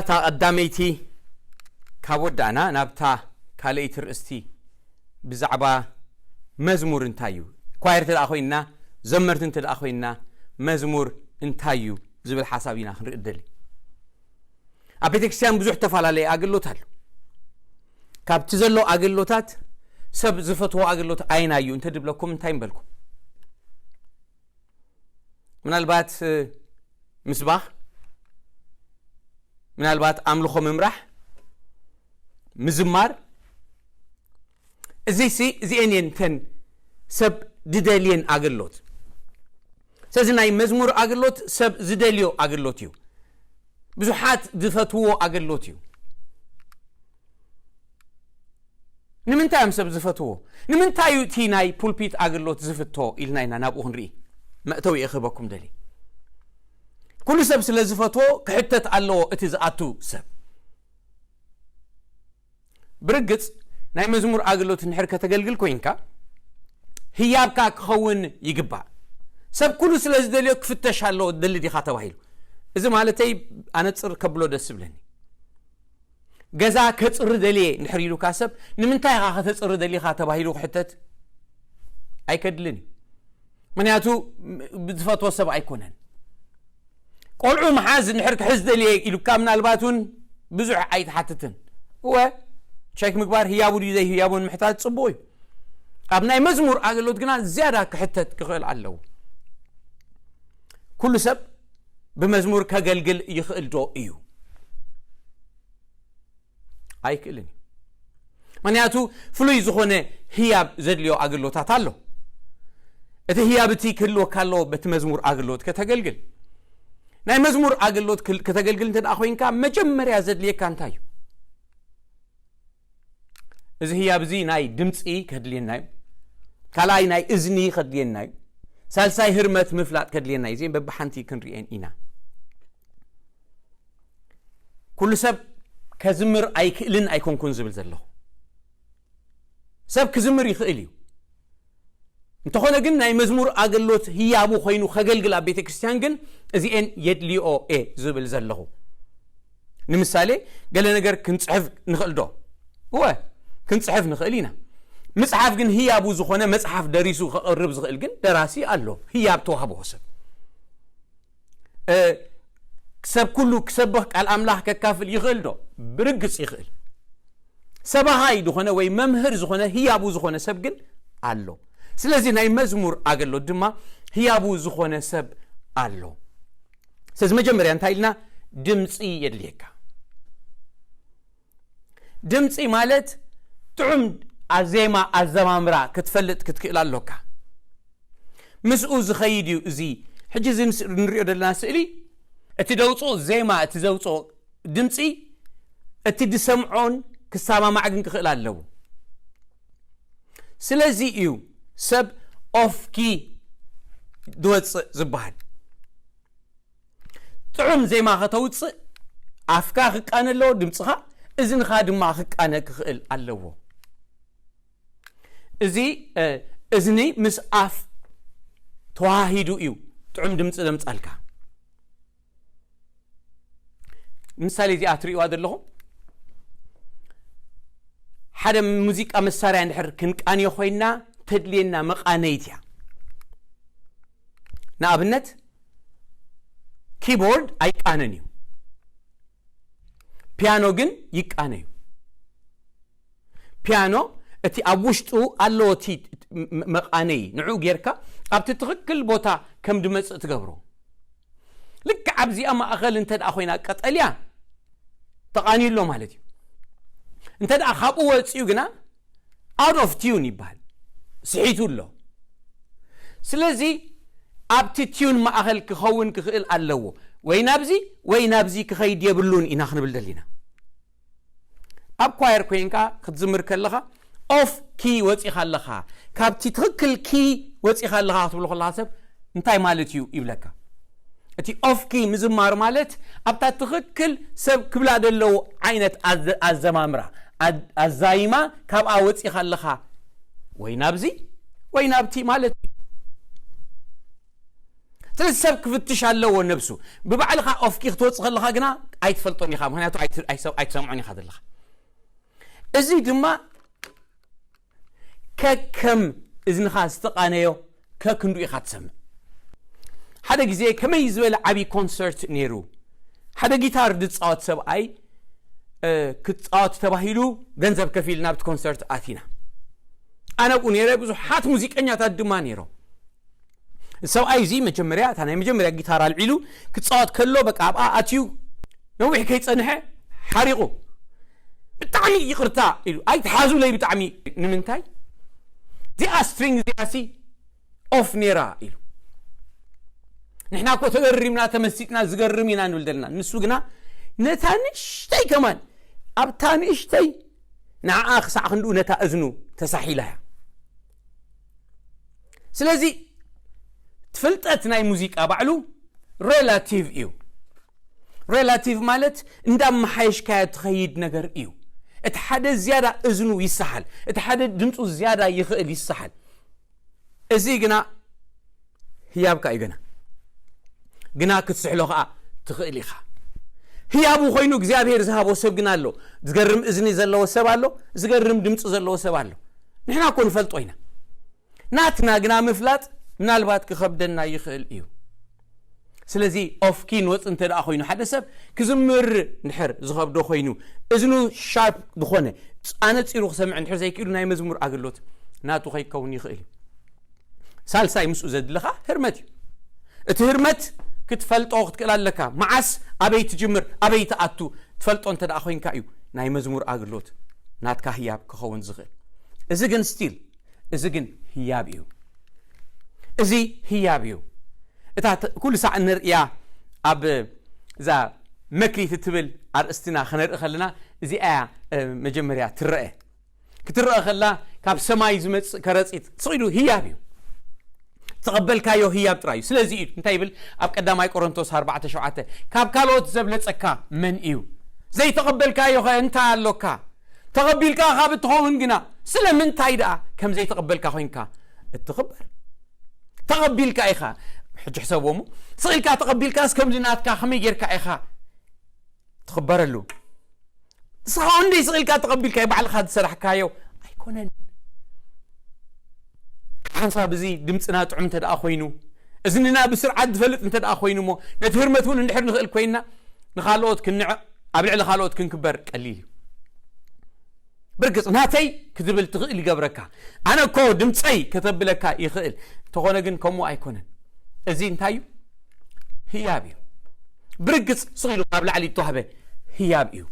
እታ ቀዳመይቲ ካብ ወዳእና ናብታ ካልኣይቲ ርእስቲ ብዛዕባ መዝሙር እንታይ እዩ፣ ኳየር እንተ ደኣ ኮይንና፣ ዘመርቲ እንተ ደኣ ኮይንና፣ መዝሙር እንታይ እዩ ዝብል ሓሳብ ኢና ክንርኢ ደሊ። ኣብ ቤተ ክርስቲያን ብዙሕ ተፈላለየ ኣገልግሎት ኣሎ። ካብቲ ዘሎ ኣገልግሎታት ሰብ ዝፈትዎ ኣገልግሎት ኣየናይ እዩ እንተ ድብለኩም እንታይ ምበልኩም? ምናልባት ምስባኽ፣ ምናልባት ኣምልኾ ምምራሕ፣ ምዝማር። እዚሲ እዚኤን እየን ተን ሰብ ድደልየን ኣገልግሎት። ስለዚ ናይ መዝሙር ኣገልግሎት ሰብ ዝደልዮ ኣገልግሎት እዩ። ብዙሓት ዝፈትዎ ኣገልግሎት እዩ። ንምንታይ እዮም ሰብ ዝፈትዎ? ንምንታይ እዩ እቲ ናይ ፑልፒት ኣገልግሎት ዝፍቶ ኢልና ኢና ናብኡ ክንርኢ መእተዊ እየ ክህበኩም ደሊ። ኩሉ ሰብ ስለ ዝፈትዎ ክሕተት ኣለዎ እቲ ዝኣቱ ሰብ። ብርግጽ ናይ መዝሙር ኣገልግሎት እንድሕር ከተገልግል ኮይንካ ህያብካ ክኸውን ይግባእ። ሰብ ኩሉ ስለ ዝደልዮ ክፍተሽ ኣለዎ ደሊ ዲኻ ተባሂሉ። እዚ ማለተይ ኣነጽር ከብሎ ደስ ይብለኒ። ገዛ ከጽሪ ደልየ እንድሕር ኢሉካ ሰብ ንምንታይ ኢኻ ከተጽሪ ደሊኻ ተባሂሉ ክሕተት ኣይከድልን እዩ። ምክንያቱ ብዝፈትዎ ሰብ ኣይኮነን። ቆልዑ መሓዝ እንድሕር ክሕዝ ደልየ ኢሉካ ምናልባት እውን ብዙሕ ኣይትሓትትን። እወ ቸክ ምግባር ህያቡ ድዩ ዘይህያቡን ምሕታት ጽቡቕ እዩ። ኣብ ናይ መዝሙር ኣገልግሎት ግና ዝያዳ ክሕተት ክኽእል ኣለዎ። ኩሉ ሰብ ብመዝሙር ከገልግል ይኽእል ዶ እዩ? ኣይክእልን እዩ። ምክንያቱ ፍሉይ ዝኾነ ህያብ ዘድልዮ ኣገልግሎታት ኣሎ። እቲ ህያብ እቲ ክህልወካ ኣለዎ በቲ መዝሙር ኣገልግሎት ከተገልግል። ናይ መዝሙር ኣገልግሎት ክል- ከተገልግል እንተ ደኣ ኮይንካ መጀመርያ ዘድልየካ እንታይ እዩ? እዚ ህያብ እዚ ናይ ድምፂ ከድልየና እዩ። ካልኣይ ናይ እዝኒ ከድልየና እዩ። ሳልሳይ ህርመት ምፍላጥ ከድልየና እዩ። እዚአን በብሓንቲ ክንርእየን ኢና። ኩሉ ሰብ ከዝምር ኣይክእልን ኣይኮንኩን ዝብል ዘለኹ። ሰብ ክዝምር ይኽእል እዩ። እንተኾነ ግን ናይ መዝሙር ኣገልግሎት ህያቡ ኮይኑ ከገልግል ኣብ ቤተ ክርስቲያን ግን እዚኤን የድልዮ እየ ዝብል ዘለኹ። ንምሳሌ ገለ ነገር ክንጽሕፍ ንኽእል ዶ? እወ ክንጽሕፍ ንኽእል ኢና። ምጽሓፍ ግን ህያቡ ዝኾነ መጽሓፍ ደሪሱ ከቕርብ ዝኽእል ግን ደራሲ ኣሎ፣ ህያብ ተዋህቦ ሰብ። እ፣ ሰብ ኩሉ ክሰብኽ ቃል ኣምላኽ ከካፍል ይኽእል ዶ? ብርግጽ ይኽእል። ሰባኻይ ዝኾነ ወይ መምህር ዝኾነ ህያቡ ዝኾነ ሰብ ግን ኣሎ። ስለዚ ናይ መዝሙር ኣገልግሎት ድማ ህያቡ ዝኾነ ሰብ ኣሎ። ስለዚ መጀመርያ እንታይ ኢልና? ድምፂ የድልየካ። ድምፂ ማለት ጥዑም ኣዜማ ኣዘማምራ ክትፈልጥ ክትክእል ኣሎካ። ምስኡ ዝኸይድ እዩ። እዚ ሕጂ እዚ ንስ- ንሪኦ ዘለና ስእሊ እቲ ደውፅኦ ዜማ እቲ ዘውፅኦ ድምፂ እቲ ዝሰምዖን ክሰማማዕ ግን ክኽእል ኣለዎ። ስለዚ እዩ ሰብ ኦፍኪ ዝወፅእ ዝበሃል። ጥዑም ዜማ ከተውፅእ ኣፍካ ክቃነ ኣለዎ፣ ድምፅኻ፣ እዝንኻ ድማ ክቃነ ክኽእል ኣለዎ። እዚ እ፣ እዝኒ ምስ ኣፍ ተዋሂዱ እዩ ጥዑም ድምፂ ዘምፃልካ። ምሳሌ እዚኣ ትርእይዋ ዘለኹም ሓደ ሙዚቃ መሳርያ እንድሕር ክንቃንዮ ኮይና ተድልየና መቃነይት እያ። ንኣብነት ኪቦርድ ኣይቃነን እዩ፣ ፒያኖ ግን ይቃነ እዩ። ፒያኖ እቲ ኣብ ውሽጡ ኣሎ እቲ ም- መቃነይ ንዑ ጌርካ ኣብቲ ትኽክል ቦታ ከም ድመፅእ ትገብሮ። ልክዕ ኣብዚኣ ማእኸል እንተ ደኣ ኮይና ቀጠልያ ተቃንዩ ኣሎ ማለት እዩ። እንተ ደኣ ካብኡ ወፂኡ ግና out of tune ይበሃል፣ ስሒቱ ኣሎ። ስለዚ ኣብቲ ቲዩን ማእኸል ክኸውን ክኽእል ኣለዎ። ወይ ናብዚ ወይ ናብዚ ክኸይድ የብሉን ኢና ክንብል ደሊና። ኣብ ኳየር ኮይንካ ክትዝምር ከለኻ ኦፍ ኪ ወፂኻ ኣለኻ፣ ካብቲ ትኽክል ኪ ወፂኻ ኣለኻ ክትብሎ ከለኻ ሰብ እንታይ ማለት እዩ ይብለካ። እቲ ኦፍ ኪ ምዝማር ማለት ኣብታ ትኽክል ሰብ ክብላ ደለዉ ዓይነት ኣዘ- ኣዘማምራ ኣድ- ኣዛይማ ካብኣ ወፂኻ ኣለኻ ወይ ናብዚ ወይ ናብቲ ማለት እዩ። ስለዚ ሰብ ክፍትሽ ኣለዎ ነብሱ። ብባዕልኻ ኦፍኪ ክትወጽእ ከለኻ ግና ኣይትፈልጦን ኢኻ፣ ምኽንያቱ ኣይት- ኣይሰ- ኣይትሰምዖን ኢኻ ዘለኻ። እዚ ድማ ከከም እዝንኻ ዝተቓነዮ ከክንዱ ኢኻ ትሰምዕ። ሓደ ግዜ ከመይ ዝበለ ዓብዪ ኮንሰርት ነይሩ። ሓደ ጊታር ዝፃወት ሰብኣይ እ፣ ክትፃወት ተባሂሉ ገንዘብ ከፊል ናብቲ ኮንሰርት ኣቲና። ኣነ ኣብኡ ነይረ፣ ብዙሓት ሙዚቀኛታት ድማ ነይሮም። ሰብኣይ እዚ መጀመርያ፣ እታ ናይ መጀመርያ ጊታር ኣልዒሉ ክፃወት ከሎ፣ በቃ ኣብኣ ኣትዩ ነዊሕ ከይፀንሐ ሓሪቑ። ብጣዕሚ ይቕርታ ኢሉ፣ ኣይትሓዙለይ ብጣዕሚ። ንምንታይ? እዚኣ ስትሪንግ እዚኣ ሲ ኦፍ ነይራ ኢሉ። ንሕና እኮ ተገሪምና ተመሲጥና ዝገርም ኢና ንብል ዘለና። ንሱ ግና ነታ ንእሽተይ ከማን ኣብታ ንእሽተይ ንዓኣ ክሳዕ ክንድኡ ነታ እዝኑ ተሳሒላ እያ። ስለዚ ፍልጠት ናይ ሙዚቃ ባዕሉ ሬላቲቭ እዩ። ሬላቲቭ ማለት እንዳመሓየሽካዮ ትኸይድ ነገር እዩ። እቲ ሓደ ዝያዳ እዝኑ ይሰሓል፣ እቲ ሓደ ድምፁ ዝያዳ ይኽእል ይሰሓል። እዚ ግና ህያብካ እዩ። ግና ግና ክትስሕሎ ከዓ ትኽእል ኢኻ። ህያቡ ኮይኑ እግዚኣብሔር ዝሃቦ ሰብ ግና ኣሎ። ዝገርም እዝኒ ዘለዎ ሰብ ኣሎ፣ ዝገርም ድምፂ ዘለዎ ሰብ ኣሎ። ንሕና እኮ ንፈልጦ ኢና። ናትና ግና ምፍላጥ ምናልባት ክኸብደና ይኽእል እዩ። ስለዚ ኦፍኪ ንወፅ እንተ ደኣ ኮይኑ ሓደ ሰብ ክዝምር እንድሕር ዝኸብዶ ኮይኑ እዝኑ ሻርፕ ዝኾነ ኣነፂሩ ክሰምዕ እንድሕር ዘይክእሉ ናይ መዝሙር ኣገልግሎት ናቱ ከይከውን ይኽእል እዩ። ሳልሳይ ምስኡ ዘድልኻ ህርመት እዩ። እቲ ህርመት ክትፈልጦ ክትክእል ኣለካ። መዓስ ኣበይ ትጅምር ኣበይ ትኣቱ ትፈልጦ እንተ ደኣ ኮይንካ እዩ ናይ መዝሙር ኣገልግሎት ናትካ ህያብ ክኸውን ዝኽእል። እዚ ግን ስቲል እዚ ግን ህያብ እዩ። እዚ ህያብ እዩ። እታ ተ- ኩሉ ሳዕ እንርእያ ኣብ እዛ መክሊት እትብል ኣርእስትና ክነርኢ ከለና እዚኣ እያ እ፣ መጀመርያ ትረአ። ክትረአ ከላ ካብ ሰማይ ዝመጽእ ከረጺት ስቕ ኢሉ ህያብ እዩ። ተቐበልካዮ ህያብ ጥራይ እዩ። ስለዚ እዩ እንታይ ይብል ኣብ ቀዳማይ ቆሮንቶስ ኣርባዕተ ሸውዓተ፣ ካብ ካልኦት ዘብለጸካ መን እዩ? ዘይተቐበልካዮ ኸ እንታይ ኣሎካ? ተቐቢልካ ካብ እትኸውን ግና ስለምንታይ ደኣ ከም ዘይተቐበልካ ኮይንካ እትኽበር? ተቐቢልካ ኢኻ። ሕጂ ሕሰቦ እሞ ስቕ ኢልካ ተቐቢልካስ ከምዚ ናትካ ከመይ ጌርካ ኢኻ ትኽበረሉ? ንስኻ እንደ ስቕ ኢልካ ተቐቢልካዮ ባዕልኻ ዝሰራሕካዮ ኣይኮነን። ሓንሳብ እዚ ድምፅና ጥዑም እንተ ደኣ ኮይኑ እዝንና ብስርዓት ዝፈልጥ እንተ ደኣ ኮይኑ እሞ ነቲ ህርመት እውን እንድሕር ንኽእል ኮይንና ንኻልኦት ክንዕ ኣብ ልዕሊ ካልኦት ክንክበር ቀሊል እዩ። ብርግፅ ናተይ ክትብል ትኽእል ይገብረካ። ኣነ እኮ ድምፀይ ከተብለካ ይኽእል እንተኾነ ግን ከምኡ ኣይኮነን። እዚ እንታይ እዩ? ህያብ እዩ። ብርግፅ ስቕ ኢሉ ካብ ላዕሊ እተዋህበ ህያብ እዩ።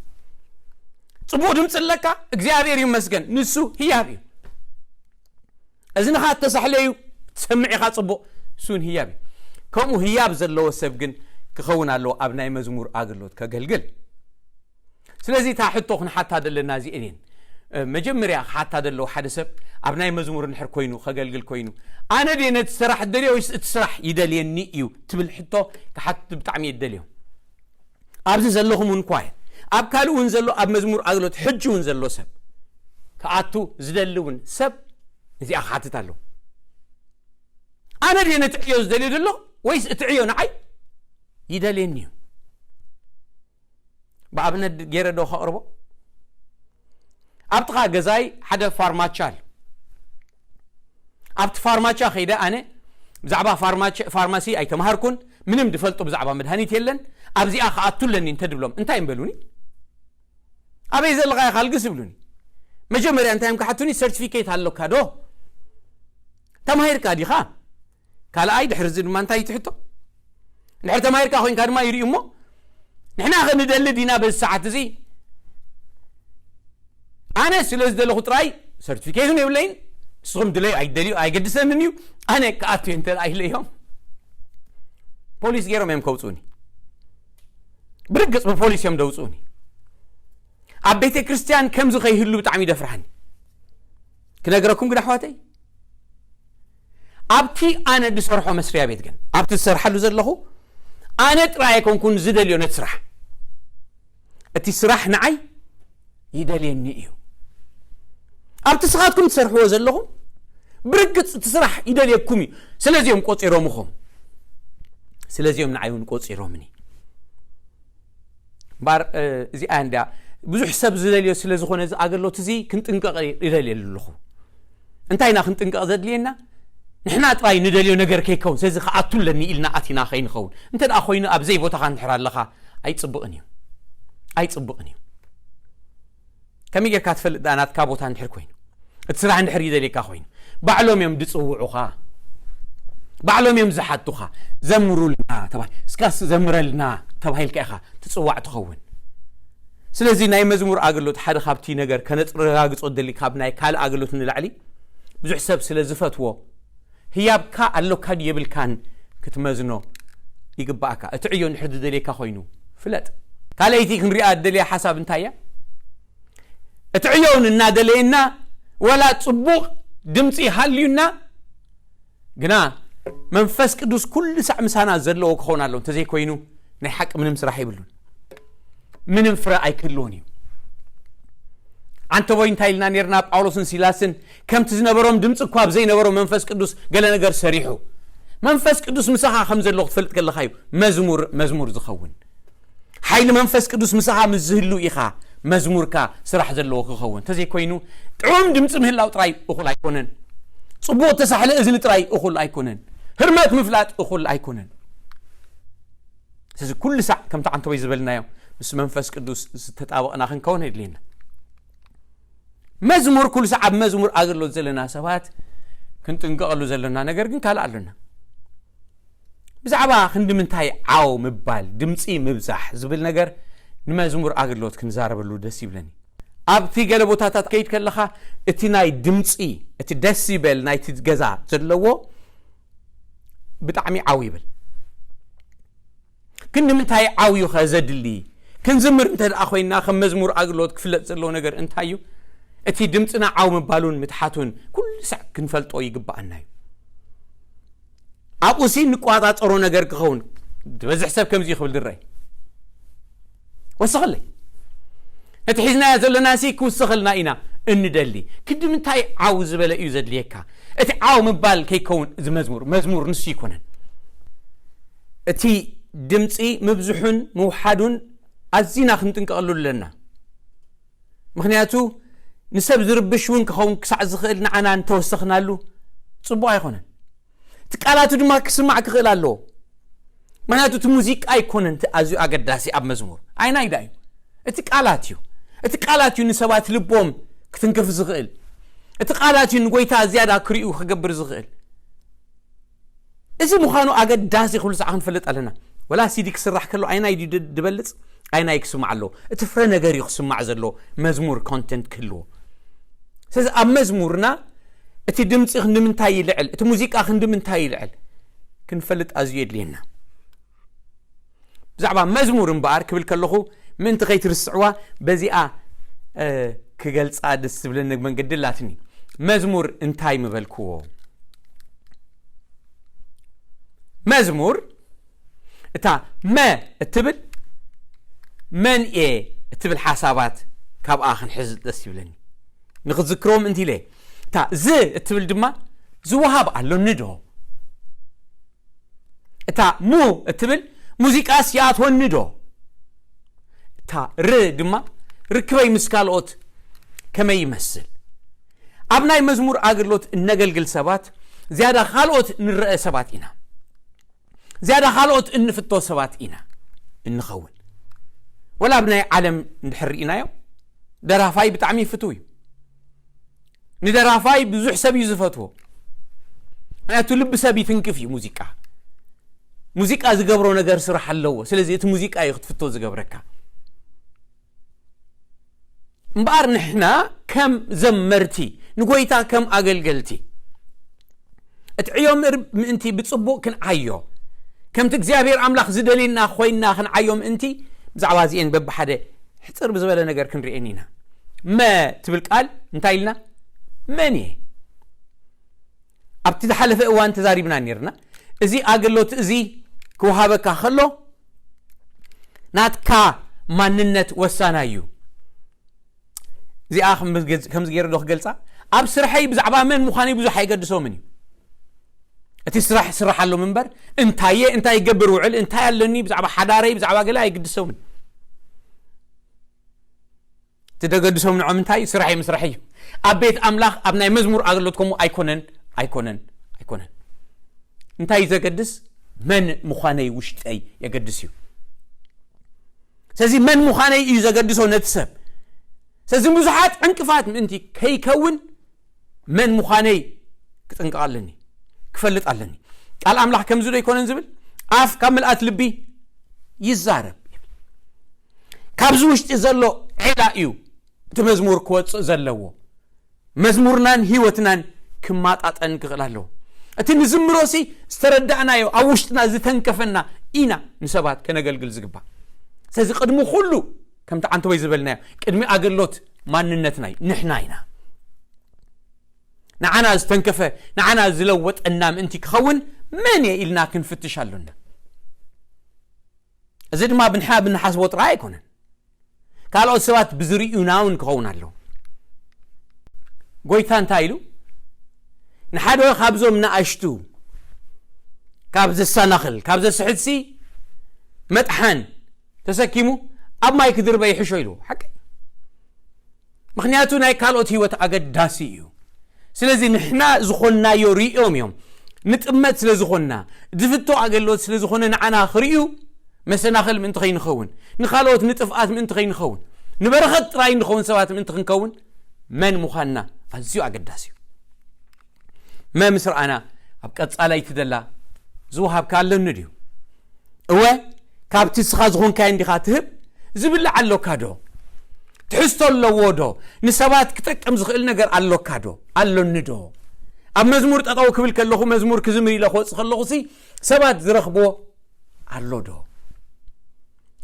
ፅቡቕ ድምፂ ኣለካ፣ እግዚኣብሔር ይመስገን፣ ንሱ ህያብ እዩ። እዝንኻ እተሳሕለ እዩ ትሰምዕ ኢኻ ፅቡቕ፣ እሱን ህያብ እዩ። ከምኡ ህያብ ዘለዎ ሰብ ግን ክኸውን ኣለዎ ኣብ ናይ መዝሙር ኣገልግሎት ከገልግል። ስለዚ እታ ሕቶ ክንሓታ ዘለና እዚአን እየን። መጀመርያ ክሓታ ዘለዎ ሓደ ሰብ ኣብ ናይ መዝሙር እንድሕር ኮይኑ ከገልግል ኮይኑ ኣነ ድየ ነቲ ስራሕ ደልዮ ወይስ እቲ ስራሕ ይደልየኒ እዩ ትብል ሕቶ ክሓትት ብጣዕሚ እየ ደልዮ። ኣብዚ ዘለኹም እውን እኳ እየ ኣብ ካልእ እውን ዘሎ ኣብ መዝሙር ኣግሎት ሕጂ እውን ዘሎ ሰብ ክኣቱ ዝደሊ እውን ሰብ እዚኣ ክሓትት ኣለዎ። ኣነ ድየ ነቲ ዕዮ ዝደልዮ ዘሎ ወይስ እቲ ዕዮ ንዓይ ይደልየኒ እዩ? ብኣብነት ገይረ ዶ ከቕርቦ? ኣብ ጥቓ ገዛይ ሓደ ፋርማቻ ኣሎ። ኣብቲ ፋርማቻ ከይደ ኣነ ብዛዕባ ፋርማሲ ኣይተምሃርኩን፣ ምንም ድፈልጦ ብዛዕባ መድሃኒት የለን። ኣብዚኣ ክኣቱ ኣለኒ እንተ ድብሎም እንታይ እምበሉኒ? ኣበይ ዘለኻ ኢኻ ልግስ ይብሉኒ። መጀመርያ እንታይ እዮም ክሓቱኒ? ሰርቲፊኬት ኣለካ ዶ? ተማሂርካ ዲኻ? ካልኣይ ድሕሪ እዚ ድማ እንታይ ትሕቶ? እንድሕር ተማሂርካ ኮይንካ ድማ ይርእዩ እሞ ንሕና ክንደሊ ዲና በዚ ሰዓት እዚ ኣነ ስለ ዝደለኹ ጥራይ ሰርቲፊኬትን የብለይን። ንስኹም ድለዩ ኣይደልዩ ኣይገድሰንን እዩ። ኣነ ክኣቱ እንተ ኢለዮም ፖሊስ ገይሮም እዮም ከውፅኡኒ። ብርግፅ ብፖሊስ እዮም ደውፅኡኒ። ኣብ ቤተ ክርስቲያን ከምዚ ከይህሉ ብጣዕሚ ይደፍርሃኒ። ክነግረኩም ግን ኣሕዋተይ ኣብቲ ኣነ ዝሰርሖ መስሪያ ቤት ግን ኣብቲ ዝሰርሓሉ ዘለኹ ኣነ ጥራይ ኣይኮንኩን ዝደልዮ ነቲ ስራሕ። እቲ ስራሕ ንዓይ ይደልየኒ እዩ። ኣብቲ ስኻትኩም ትሰርሕዎ ዘለኹም ብርግፅ እቲ ስራሕ ይደልየኩም እዩ። ስለዚ እዮም ቆፂሮምኹም። ስለዚኦም ንዓይ እውን ቆፂሮምኒ። እምበኣር እዚኣ እንድያ ብዙሕ ሰብ ዝደልዮ ስለ ዝኾነ፣ እዚ ኣገሎት እዚ ክንጥንቀቕ ይደልየ ኣለኹ። እንታይ ኢና ክንጥንቀቕ ዘድልየና? ንሕና ጥራይ ንደልዮ ነገር ከይከውን፣ ስለዚ ክኣቱ ኣለኒ ኢልና ኣቲና ከይንኸውን። እንተ ደኣ ኮይኑ ኣብ ዘይቦታኻ እንድሕር ኣለኻ ኣይፅቡቕን እዩ፣ ኣይፅቡቕን እዩ። ከመይ ጌርካ ትፈልጥ ደኣ ናትካ ቦታ እንድሕር ኮይኑ፣ እቲ ስራሕ እንድሕር ይደልየካ ኮይኑ? ባዕሎም እዮም ዝፅውዑኻ፣ ባዕሎም እዮም ዝሓቱኻ። ዘምሩልና ተባሂ እስካስ ዘምረልና ተባሂልካ ኢኻ ትፅዋዕ ትኸውን። ስለዚ ናይ መዝሙር ኣገልግሎት ሓደ ካብቲ ነገር ከነረጋግፆ ደሊ ካብ ናይ ካልእ ኣገልግሎት ንላዕሊ ብዙሕ ሰብ ስለ ዝፈትዎ ህያብካ ኣሎካ ድዩ የብልካን ክትመዝኖ ይግባእካ። እቲ ዕዮ እንድሕር ዝደልየካ ኮይኑ ፍለጥ። ካልኣይቲ ክንሪኣ ደልያ ሓሳብ እንታይ እያ? እቲ ዕዮ እውን እናደለየና ዋላ ፅቡቕ ድምፂ ሃልዩና ግና መንፈስ ቅዱስ ኩሉ ሳዕ ምሳና ዘለዎ ክኸውን ኣለዎ። እንተዘይኮይኑ ናይ ሓቂ ምንም ስራሕ የብሉን፣ ምንም ፍረ ኣይክህልዎን እዩ። ዓንተቦይ እንታይ ኢልና ነርና? ጳውሎስን ሲላስን ከምቲ ዝነበሮም ድምፂ እኳ ኣብ ዘይነበሮ መንፈስ ቅዱስ ገለ ነገር ሰሪሑ። መንፈስ ቅዱስ ምሳኻ ከም ዘሎ ክትፈልጥ ከለኻ እዩ መዝሙር መዝሙር ዝኸውን። ሓይሊ መንፈስ ቅዱስ ምሳኻ ምስ ዝህሉ ኢኻ መዝሙርካ ስራሕ ዘለዎ ክኸውን። እንተዘይኮይኑ ጥዑም ድምፂ ምህላው ጥራይ እኹል ኣይኮነን። ፅቡቕ ተሳሕለ እዝኒ ጥራይ እኹል ኣይኮነን። ህርመት ምፍላጥ እኹል ኣይኮነን። ስለዚ ኩሉ ሳዕ ከምቲ ዓንተቦይ ዝበልናዮ ምስ መንፈስ ቅዱስ ዝተጣበቕና ክንከውን የድልየና። መዝሙር ኩሉ ሳዕ ኣብ መዝሙር ኣገልግሎት ዘለና ሰባት ክንጥንቀቐሉ ዘለና ነገር ግን ካልእ ኣሎና። ብዛዕባ ክንዲ ምንታይ ዓው ምባል፣ ድምፂ ምብዛሕ ዝብል ነገር ንመዝሙር ኣገልግሎት ክንዛረበሉ ደስ ይብለኒ። ኣብቲ ገለ ቦታታት ከይድ ከለኻ እቲ ናይ ድምፂ፣ እቲ ደሲበል ናይቲ ገዛ ዘለዎ ብጣዕሚ ዓው ይብል። ክንዲ ምንታይ ዓው እዩ ከ ዘድሊ? ክንዝምር እንተ ደኣ ኮይንና ከም መዝሙር ኣገልግሎት ክፍለጥ ዘለዎ ነገር እንታይ እዩ? እቲ ድምፅና ዓው ምባሉን ምትሓቱን ኩሉ ሳዕ ክንፈልጦ ይግባኣና እዩ። ኣብኡ ሲ ንቋፃፀሮ ነገር ክኸውን ዝበዝሕ ሰብ ከምዚ ክብል ድረይ ወስኸለይ እቲ ሒዝናዮ ዘለና ሲ ክውስኸልና ኢና እንደሊ። ክንዲ ምንታይ ዓው ዝበለ እዩ ዘድልየካ? እቲ ዓው ምባል ከይከውን እዚ መዝሙር መዝሙር ንሱ ይኮነን። እቲ ድምፂ ምብዝሑን ምውሓዱን ኣዚና ክንጥንቀቐሉ ኣለና። ምክንያቱ ንሰብ ዝርብሽ እውን ክኸውን ክሳዕ ዝኽእል ንዓና እንተወሰኽናሉ ፅቡቕ ኣይኮነን። እቲ ቃላቱ ድማ ክስማዕ ክኽእል ኣለዎ። ምክንያቱ እቲ ሙዚቃ ኣይኮነን እቲ ኣዝዩ ኣገዳሲ ኣብ መዝሙር። ኣይናይ ዳ እዩ? እቲ ቃላት እዩ። እቲ ቃላት እዩ ንሰባት ልቦም ክትንክፍ ዝኽእል። እቲ ቃላት እዩ ንጎይታ ዝያዳ ክሪኡ ክገብር ዝኽእል። እዚ ምዃኑ ኣገዳሲ ኩሉ ሳዕ ክንፈልጥ ኣለና። ወላ ሲዲ ክስራሕ ከሎ ኣይናይ ድዩ ድ- ድበልጽ ኣይናይ ክስማዕ ኣለዎ። እቲ ፍረ ነገር እዩ ክስማዕ ዘለዎ መዝሙር ኮንተንት ክህልዎ። ስለዚ ኣብ መዝሙርና እቲ ድምፂ ክንዲ ምንታይ ይልዕል፣ እቲ ሙዚቃ ክንዲ ምንታይ ይልዕል ክንፈልጥ ኣዝዩ የድልየና። ብዛዕባ መዝሙር እምበኣር ክብል ከለኹ ምእንቲ ከይትርስዕዋ በዚኣ ክገልፃ ደስ ዝብለኒ መንገዲ ኣላትኒ። መዝሙር እንታይ ምበልክዎ? መዝሙር እታ መ እትብል መን እየ እትብል ሓሳባት ካብኣ ክንሕዝ ደስ ይብለኒ። ንክዝክሮም እንት ኢለ እታ ዝ እትብል ድማ ዝወሃብ ኣሎኒ ዶ? እታ ሙ እትብል ሙዚቃስ ይኣትወኒ ዶ? እታ ር ድማ ርክበይ ምስ ካልኦት ከመይ ይመስል? ኣብ ናይ መዝሙር ኣገልግሎት እነገልግል ሰባት ዝያዳ ካልኦት ንረአ ሰባት ኢና። ዝያዳ ካልኦት እንፍቶ ሰባት ኢና እንኸውን። ወላ ኣብ ናይ ዓለም እንድሕር ርኢናዮ ደራፋይ ብጣዕሚ ይፍትው እዩ። ንደራፋይ ብዙሕ ሰብ እዩ ዝፈትዎ። ምክንያቱ ልቢ ሰብ ይትንክፍ እዩ ሙዚቃ። ሙዚቃ ዝገብሮ ነገር ስራሕ ኣለዎ። ስለዚ እቲ ሙዚቃ እዩ ክትፍቶ ዝገብረካ። እምበኣር ንሕና ከም ዘመርቲ ንጎይታ ከም ኣገልገልቲ እቲ ዕዮ ምእንቲ ብፅቡቕ ክንዓዮ ከምቲ እግዚኣብሔር ኣምላኽ ዝደልየና ኮይንና ክንዓዮ ምእንቲ ብዛዕባ እዚኤን በብሓደ ሕፅር ብዝበለ ነገር ክንርኤን ኢና። መ ትብል ቃል እንታይ ኢልና? መን እየ? ኣብቲ ዝሓለፈ እዋን ተዛሪብና ነርና። እዚ ኣገሎት እዚ ክወሃበካ ከሎ ናትካ ማንነት ወሳናይ እዩ። እዚኣ ከምዚ ገይረ ዶ ክገልፃ? ኣብ ስርሐይ ብዛዕባ መን ምዃነይ ብዙሕ ኣይገድሶምን እዩ። እቲ ስራሕ ስራሕ ኣሎም እምበር፣ እንታየ እንታይ ይገብር ውዕል፣ እንታይ ኣለኒ፣ ብዛዕባ ሓዳረይ፣ ብዛዕባ ገለ ኣይግድሶምን። እቲ ደገድሶም ንዖም እንታይ ስራሕ ምስራሕ እዩ። ኣብ ቤት ኣምላኽ ኣብ ናይ መዝሙር ኣገልግሎት ከምኡ ኣይኮነን። ኣይኮነን ኣይኮነን እንታይ እዩ ዘገድስ? መን ምዃነይ ውሽጠይ የገድስ እዩ። ስለዚ መን ምዃነይ እዩ ዘገድሶ ነቲ ሰብ። ስለዚ ብዙሓት ዕንቅፋት ምእንቲ ከይከውን መን ምዃነይ ክጥንቀቕ ኣለኒ፣ ክፈልጥ ኣለኒ። ቃል ኣምላኽ ከምዚ ዶ ኣይኮነን ዝብል? ኣፍ ካብ ምልኣት ልቢ ይዛረብ። ካብዚ ውሽጢ ዘሎ ዒላ እዩ እቲ መዝሙር ክወፅእ ዘለዎ። መዝሙርናን ህይወትናን ክማጣጠን ክኽእል ኣለዎ። እቲ ንዝምሮሲ ዝተረዳእናዮ ኣብ ውሽጥና ዝተንከፈና ኢና ንሰባት ከነገልግል ዝግባእ። ስለዚ ቅድሚ ኩሉ ከምቲ ዓንተወይ ዝበልናዮ ቅድሚ ኣገሎት ማንነትና እዩ፣ ንሕና ኢና። ንዓና ዝተንከፈ ንዓና ዝለወጠና ምእንቲ ክኸውን መን እየ ኢልና ክንፍትሽ ኣሎና። እዚ ድማ ብንሓ ብንሓስቦ ጥራይ ኣይኮነን፣ ካልኦት ሰባት ብዝርእዩና እውን ክኸውን ኣለዎ። ጎይታ እንታይ ኢሉ? ንሓደ ካብዞም ንኣሽቱ ካብ ዘሰናኽል ካብ ዘስሕትሲ መጥሓን ተሰኪሙ ኣብ ማይ ክድርበ ይሕሾ ኢሉ። ሓቂ። ምኽንያቱ ናይ ካልኦት ህይወት ኣገዳሲ እዩ። ስለዚ ንሕና ዝኾንናዮ ርእዮም እዮም፣ ንጥመት ስለ ዝኾንና፣ ዝፍቶ ኣገልግሎት ስለ ዝኾነ ንዓና ክርእዩ መሰናኽል ምእንቲ ከይንኸውን፣ ንኻልኦት ንጥፍኣት ምእንቲ ከይንኸውን፣ ንበረኸት ጥራይ ንኸውን ሰባት ምእንቲ ክንከውን መን ምዃንና ኣዝዩ ኣገዳሲ እዩ። መ ምስ ረኣና ኣብ ቀጻላይ ትደላ ዝወሃብካ ኣለኒ ድዩ? እወ፣ ካብቲ ንስኻ ዝኾንካዮ እንዲኻ ትህብ። ዝብላዕ ኣሎካ ዶ? ትሕዝቶ ኣለዎ ዶ? ንሰባት ክጠቅም ዝኽእል ነገር ኣሎካ ዶ? ኣሎኒ ዶ? ኣብ መዝሙር ጠጠው ክብል ከለኹ መዝሙር ክዝምር ኢለ ክወፅእ ከለኹ ሲ ሰባት ዝረኽብዎ ኣሎ ዶ?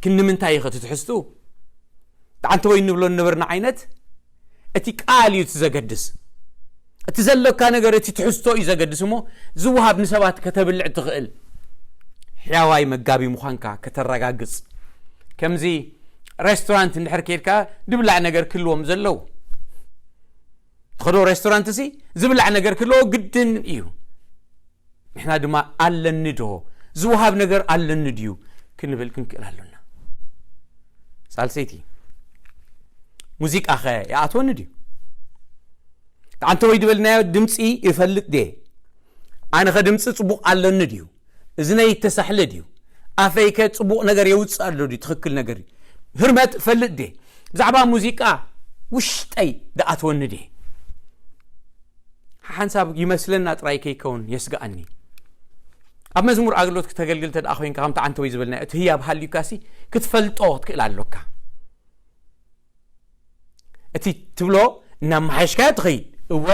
ክንምንታይ ይኸ ትትሕዝቱ? ብዓንተ ወይ እንብሎ እንነበርና ዓይነት እቲ ቃል እዩ እቲ ዘገድስ። እቲ ዘሎካ ነገር እቲ ትሕዝቶ እዩ ዘገድስ እሞ ዝወሃብ ንሰባት ከተብልዕ ትኽእል ሕያዋይ መጋቢ ምዃንካ ከተረጋግጽ። ከምዚ ሬስቶራንት እንድሕር ከይድካ ድብላዕ ነገር ክህልዎም ዘለዎ። ትኸዶ ሬስቶራንት ሲ ዝብላዕ ነገር ክህልዎ ግድን እዩ። ንሕና ድማ ኣለኒ ዶ ዝወሃብ ነገር ኣለኒ ድዩ ክንብል ክንክእል ኣሎና። ሳልሰይቲ ሙዚቃ ኸ ይኣትወኒ ድዩ? ኣንተ ወይ ዝበልናዮ ድምፂ ይፈልጥ ድየ? ኣነ ኸ ድምፂ ፅቡቕ ኣለኒ ድዩ? እዝነይ ይተሳሕለ ድዩ? ኣፈይ ከ ፅቡቕ ነገር የውፅእ ኣሎ ድዩ? ትኽክል ነገር ድዩ? ህርመት እፈልጥ ድየ? ብዛዕባ ሙዚቃ ውሽጠይ ድኣትወኒ ድየ? ሓንሳብ ይመስለና ጥራይ ከይከውን የስግኣኒ። ኣብ መዝሙር ኣገልግሎት ክተገልግል ተደኣ ኮይንካ ከምቲ ዓንተ ወይ ዝበልና እቲ ህያብ ሃልዩካ ሲ ክትፈልጦ ክትክእል ኣሎካ። እቲ ትብሎ እናመሓየሽካዮ ትኸይድ እወ፣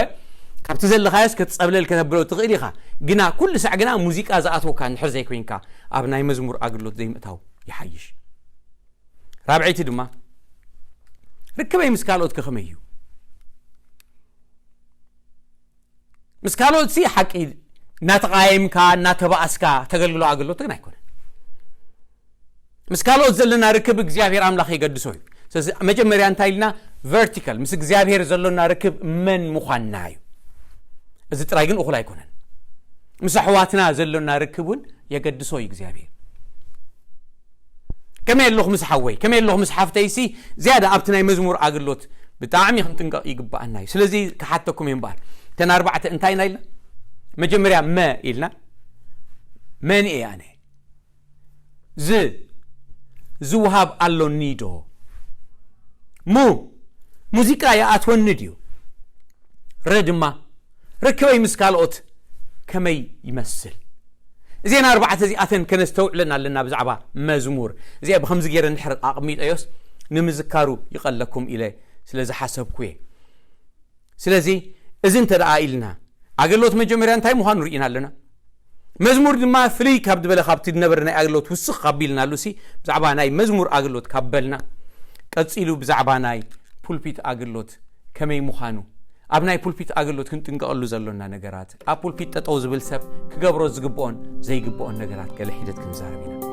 ካብቲ ዘለኻዮስ ክትፀብለል ከተብሎ ትኽእል ኢኻ። ግና ኩሉ ሳዕ ግና ሙዚቃ ዝኣትወካ እንድሕር ዘይኮይንካ ኣብ ናይ መዝሙር ኣገልግሎት ዘይምእታው ይሓይሽ። ራብዐይቲ ድማ ርክበይ ምስ ካልኦት ከኸመይ እዩ? ምስ ካልኦት ሲ ሓቂ እናተቃየምካ እናተባኣስካ ተገልግሎ ኣገልግሎት ግን ኣይኮነን። ምስ ካልኦት ዘለና ርክብ እግዚኣብሔር ኣምላኽ የገድሶ እዩ። ስለዚ መጀመርያ እንታይ ኢልና? ቨርቲካል ምስ እግዚኣብሔር ዘሎና ርክብ መን ምዃንና እዩ። እዚ ጥራይ ግን እኹል ኣይኮነን። ምስ ኣሕዋትና ዘሎና ርክብ እውን የገድሶ እዩ እግዚኣብሔር። ከመይ ኣለኹ ምስ ሓወይ ከመይ ኣለኹ ምስ ሓፍተይሲ ዝያዳ ኣብቲ ናይ መዝሙር ኣገልግሎት ብጣዕሚ ክንጥንቀቕ ይግባኣና እዩ። ስለዚ ክሓተኩም እየ እምበኣር እተን ኣርባዕተ እንታይ ኢና ኢልና? መጀመርያ መ ኢልና። መን እየ ኣነ? ዝ ዝውሃብ ኣሎኒ ዶ? ሙ ሙዚቃ ይኣትወኒ ድዩ? ረ ድማ ርክበይ ምስ ካልኦት ከመይ ይመስል? እዚአን ኣርባዕተ እዚኣተን ከነስተውዕለን ኣለና። ብዛዕባ መዝሙር እዚኣ ብከምዚ ገይረ እንድሕር ኣቕሚጠዮስ ንምዝካሩ ይቐለኩም ኢለ ስለ ዝሓሰብኩ እየ። ስለዚ እዚ እንተ ደኣ ኢልና ኣገልግሎት መጀመርያ እንታይ ምዃኑ ርኢና ኣለና። መዝሙር ድማ ፍልይ ካብ ዝበለ ካብቲ ዝነበረ ናይ ኣገልግሎት ውስኽ ካብ ኢልናሉ ሲ ብዛዕባ ናይ መዝሙር ኣገልግሎት ካብ በልና ቀጺሉ ብዛዕባ ናይ ፑልፒት ኣገልግሎት ከመይ ምዃኑ ኣብ ናይ ፑልፒት ኣገልግሎት ክንጥንቀቐሉ ዘሎና ነገራት ኣብ ፑልፒት ጠጠው ዝብል ሰብ ክገብሮ ዝግብኦን ዘይግብኦን ነገራት ገለ ሒደት ክንዛረብ ኢና።